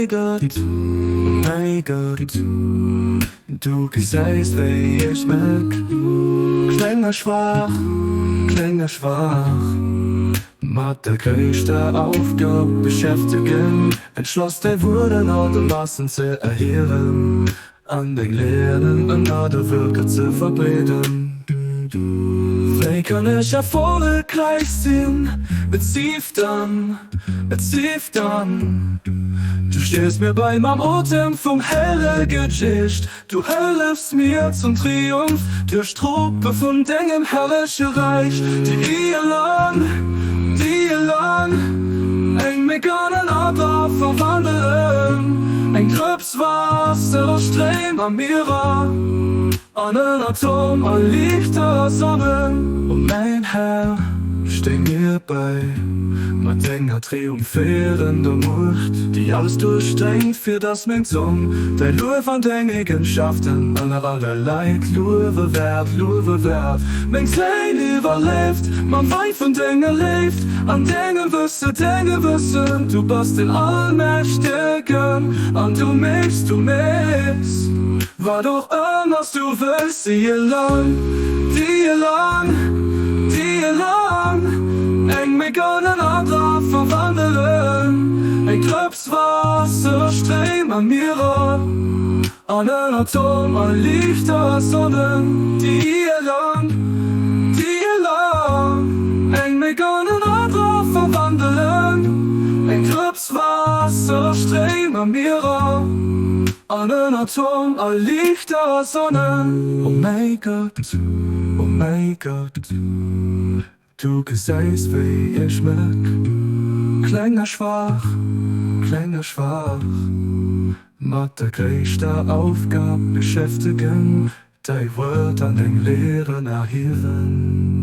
Mäi Gott, mäi Gott, du gesäis wéi ech mech kleng a schwaach, kleng a schwaach mat der gréisster Aufgab beschäftegen, entschloss däi Wuert ënner de Massen ze erhiewen an deng Lehren ënner de Vëlker ze verbreeden. Wéi kann ech erfollegräich sinn? Et sief dann, et sief dann, du stees mir bei mam Otem vum Hellege Geescht, du hëllefs mir zum Triumph duerch d'Truppe vun dengem herrleche Räich, déi eleng, déi eleng eng méi kann en Adler verwandelen, eng Drëps Waasser a Stréim a Mierer an en Atom a Liichter a Sonnen. O mäin Här, stéi mir bäi mat denger triumphéierender Muecht, déi alles duerchdréngt, fir datt meng Zong däi Luef an deng Eegenschaften ënner alle Leit luewe wäert, luewe wäert. Meng Séil iwwerlieft mam Wäin vun denger Léift an dengem Wësse, dengem Wëssen, du bass den Allmächtegen an du méchs, du méchs wat och ëmmer s du wëlls. Déi eleng, déi eleng, déi eleng eng méi gëllen Ader verwandelen, eng Drëps Waasser stréim a Mierer an en Atom a Liichter a Sonnen, déi eleng, déi eleng eng méi gëllen Ader verwandelen, eng Drëps Waasser stréim a Mierer an en Atom a Liichter a Sonnen. O mäi Gott, o mäi Gott, du gesäis wéi ech mech kleng a schwaach, kleng a schwaach mat der gréischter Aufgab beschäftegen, däi Wuert an deng Lehren erhiewen.